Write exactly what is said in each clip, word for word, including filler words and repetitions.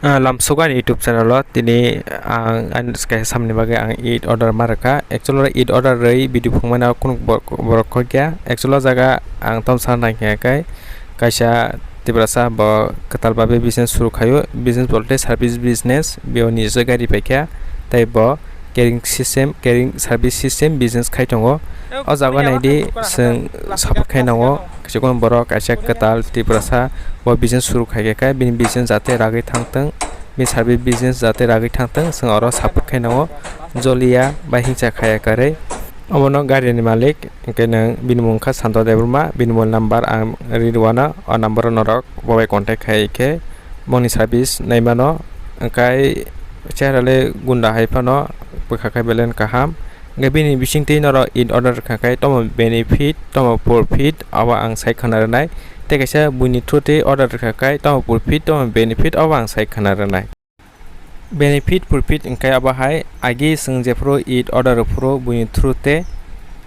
Ah, Lamsukani YouTube channel o tini ang ani kaisa samni bagwi ang Eid order ma rwkha. Actually oro Eid order rwi video phungmani kunu bo-, borok khokya. Actually o jaga ang tamo sana nangkha khe kaisa Tiprasa bo kwtal babe business suru khaio. Business bolte service business, bo nijesa gari paikha. Tei bo carrying system, carrying service system business khai tongo. O jaga naidi chwng support khai nango. Chikon borok kaisa kwtal Tiprasa bo business suru khai khe bini business jate ragwi thangtwng, bini service business jate ragwi thangtwng, chwng oro support khai nango. Joliya bai hingsa khaya kwrwi. Obono gari ni malik, hwnkhe nwng bini mung kha Santo Debbarma, bini mobile number ang ri rwano, o number o norok bo bai contact khai khe boni service nai mano. Hwnkhe cherai le gunda hai phano bwkha khe belai no kaham. Hwnkhe bini bisingtwi norok Eid order rwkha khe tamo benefit, tamo profit, abo ang sai khwna rwnai. Tei kaisa buini through twi order rwkha khe tamo profit, tamo benefit, abo ang sai khwna rwnai. Benefit, profit hwnkhe abo hai, agi chwng jephuru Eid order rwphuru buini through twi,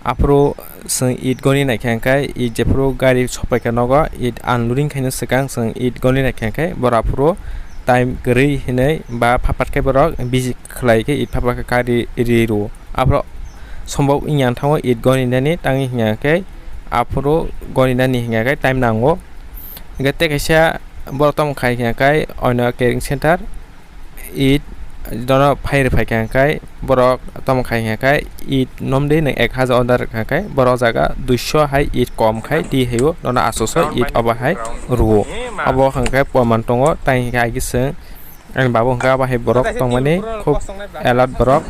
aphuru chwng Eid goni naikha hwnkhe Eid jephuru gari sopaikha nogo, Eid unloading khaina swkang chwng Eid goni naikha hwnkhe borok aphuru time kwrwi hinwi ba phapat khe borok busy khlai khe Eid phapat khe gari ri rwo. Aphuru sombok wngya thango Eid goni nani, tangwi hwnkhe aphuru goni nani hwnkhe time nango. Hwnkhe tei kaisa borok tamo khai hwnkhe oino carrying center Eid dono phai rwphai kha hwnkhe borok tamo khai hwnkhe Eid nomdi nwng ek hajar order rwkha hwnkhe borok jaga duiso hai Eid kom khai twi haio, nono asoso Eid obo hai rwo. Abo hwnkhe poman tongo, tai hwnkhe agi chwng ani babu hwnkhe abo hai borok tongmani khub alert borok,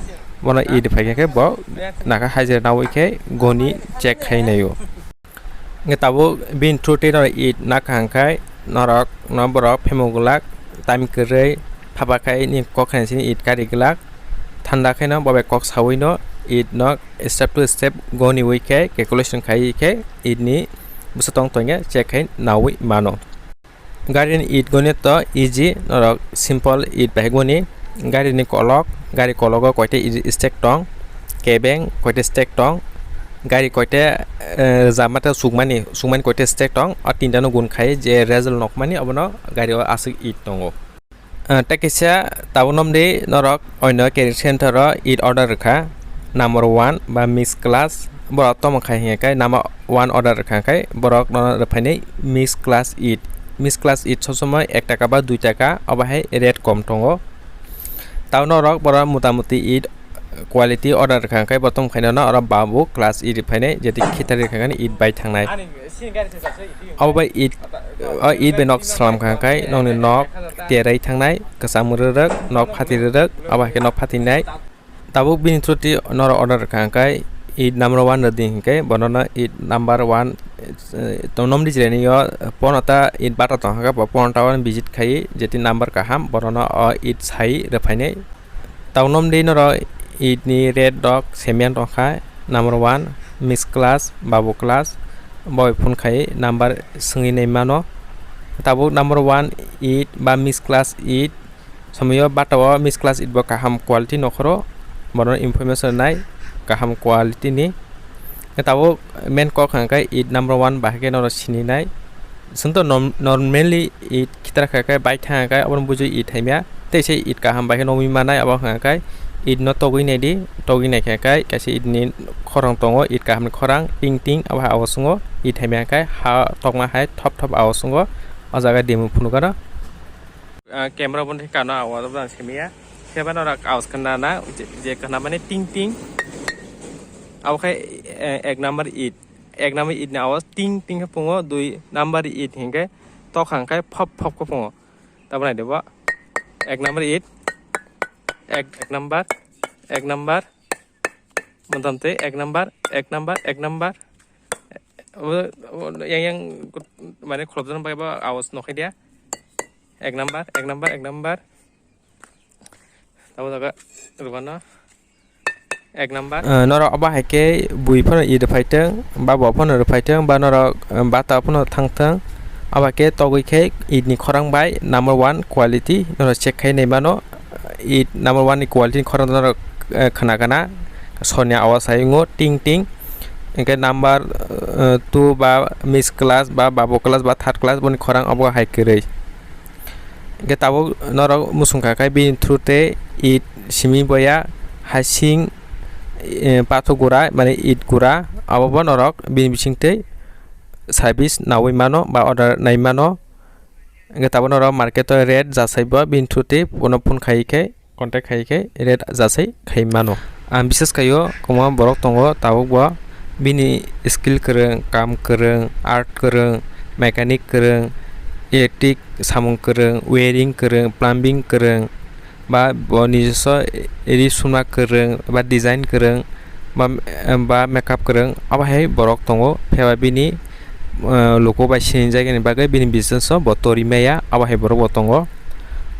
bono Eid phai khe bo naka hajira nawi khe goni check khai naio. Hwnkhe tabuk bini through twi norok Eid nakha hwnkhe norok no borok phemo glak, time kwrwi phapa khai ni kok khaina sini Eid kari glak. Thanda khe no bo bai kok saui no Eid no step to step goni ui khe calculation khai khe Eid ni bwswk tong tongya check khai naui mano. Gari ni Eid goni to easy, norok simple Eid bai goni. Gari ni kolok, gari kologo koita Eid stack tong, kebeng koita stack tong, gari koita, eh, rwjak mata sukmani, sukmani koita stack tong, o tinta no gun khai je result nokmani obono gari o aswk Eid tongo. Eh, tei kaisa tabuk nomdi norok oino carrying center o Eid order rwkha, number one ba mix class, borok tamo khai hwnkhe number one order rwkha hwnkhe borok no rwphainai mix class Eid. Mix class Eid sob somoi ek taka ba dui taka, obo hai rate kom tongo. Tamo norok borok mota moti Eid quality order rwkha hwnkhe bo tamo khaina no oro babu class Eid rwphainai, jeti khitari rwkha hwnkhe Eid bai thangnai. Abo bai Eid, o Eid bai nok salam kha hwnkhe nokni nok terai thangnai, kwcham rwrwk, nok phati rwrwk, abo hai khe nok phatinai. Tabuk bini through twi norok order rwkha hwnkhe Eid number one rwdi hwnkhe bonono Eid number one, eh, tongnomdi chwraini o pono ta Eid bata tong hwnkhe bo pono ta o visit khai jeti number kaham bonono o Eid sai rwphainai. Taunom de norok Eid ni rate rok semiyan tongkha, number one, mix class, babu class, boi phone khai number swngwi nai mano. Tabuk number one Eid ba mix class Eid, somoyo bata o mix class Eid bo kaham quality nokhoro, bono information nai kaham quality ni. Tabuk main kok hwnkhe Eid number one bahai khe norok sini nai. Chwng to norm-, normally Eid khitrak kha khe bai thang khe aboni bujui Eid hai maya. Tei se Eid kaham bai khe nogwi manai abo hwnka khe Eid no togwi nai di, togwi nai khe khe kaisa Eid ni khorang tongo, Eid kaham ni khorang ting ting abo hai awasungo Eid hai maya khe ha tokma hai thop thop awasungo o jaga demo phunukano. Ah, camera bo kano awas bo semiya. Seba norok awas khna na je, je khna mani ting ting. Abo khai, eh, ek number Eid. Ek number Eid ni awas ting ting khe pungo, dui number Eid hinkhe tokhang khai phop phop khe pungo. Tabra nai de bo. Ek number Eid. Ek, ek number. Ek number. Motamtwi ek number, ek number, ek number. Obo, obo yang, yang mane kholopjaknai bagwi bo awas nokhe dia. Ek number, ek number, ek number. Tabo jaga rwbano. Ek number. Eh, norok obo hai khe bui phano Eid rwphai thung, ba bo phano rwphai thung, ba norok, eh, bata phano thang thung. Abo khe togwi khe Eid ni khorang bai number one quality norok check khai nai mano. Eid number one ni quality ni khorang norok, eh, khna khna sorni awas hai wngo ting ting. Hwnkhe number, eh, two ba mix class ba babu class ba third class boni khorang obo hai kwrwi. Hingke tabuk norok muchung kha khe bini through tei it simi boya hasing, eh, pathor gura mane it gura abo bo norok bini bising tei service naui mano ba order nai mano. Hingke tabuk norok market o rate jasai bo bini through tei bono phone khai khe contact khai khe rate jasai khai mano. Ang bises khaio kwbangma borok tongo tabuk bo bini skill kwrwng, kam kwrwng, art kwrwng, mechanic kwrwng, electric samung kwrwng, wiring kwrwng, plumbing kwrwng, ba bo nijoso ri sumna kwrwng, ba design kwrwng, ba, ba makeup kwrwng, abo hai borok tongo. Phiyaba bini, eh, luku bai sinijak ni bagwi bini business o bo tori maya, abo hai borok bo tongo.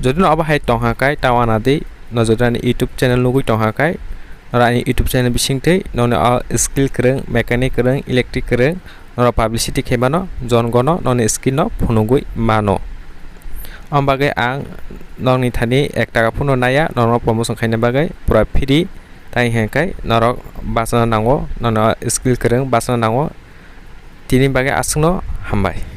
Jodi no abo hai tongkha khe, ta uanadi, no jodi ani YouTube channel nugwi tongkha khe, norok ani YouTube channel bising twi nokni o skill kwrwng, mechanic kwrwng, electric kwrwng, norok publicity khe mano, jon gono nokni skill no phunugwi mano. Om bagwi ang nokni thani ek taka phano naya, norokno promotion khaina bagwi pura free, tai hwnkhai norok bachana nango, nokni o skill kwrwng bachana nango. Tini bagwi aswkno hambai.